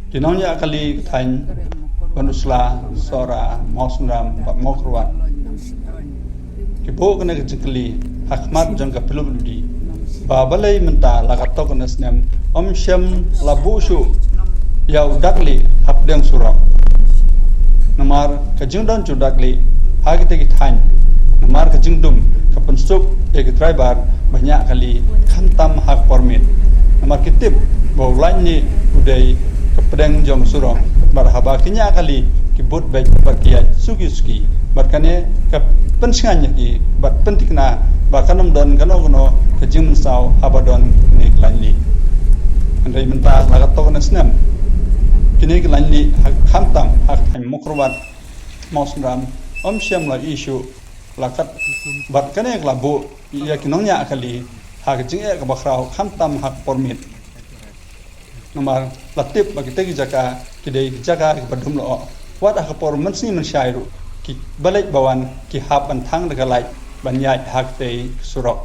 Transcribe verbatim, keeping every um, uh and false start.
Ki nongñiah kali ka thaiñ Pynursla, Sohra, Mawsynram bad Mawkyrwat ki buh kane ka jingkylli ha khmat jong ka P W D ba balei mynta la katto katne snem ym shym la buh shuh ïa u dak lieh hapdeng surok. Namar ka jingdon jong u dak lieh ha kita ki thaiñ, namar ka jingdum ka pynsuk ïa ki driver ba ñiah kali khamtam ha ka por miet. Namar ki tip ba u laiñ lieh u dei ka pdeng jong surok, bad haba ki ñiah kali ki bud beit bad ki ïaid suki suki, bad kane ka pynshngaiñ ïa ki bad pynthikna ba kan ym don kano kano ka jingmynsaw haba don kine ki laiñ lieh. Hynrei mynta la katto katne snem kine ki laiñ lieh ha, khamtam ha ka thaiñ Mawkyrwat, Mawsynram ym shym la ïoh shuh la kat, bad kane ka la buh ïa ki nongñiah kali ha ka jingeh kaba khraw khamtam ha ka por miet. Namar la tip ba kita ki jaka ki dei ki jaka kiba dum lyoh. Wat ha ka por mynsngi mynshai ruh kiba leit ba wan ki hap ban thang da ka light ban ïaid ha katei ka surok.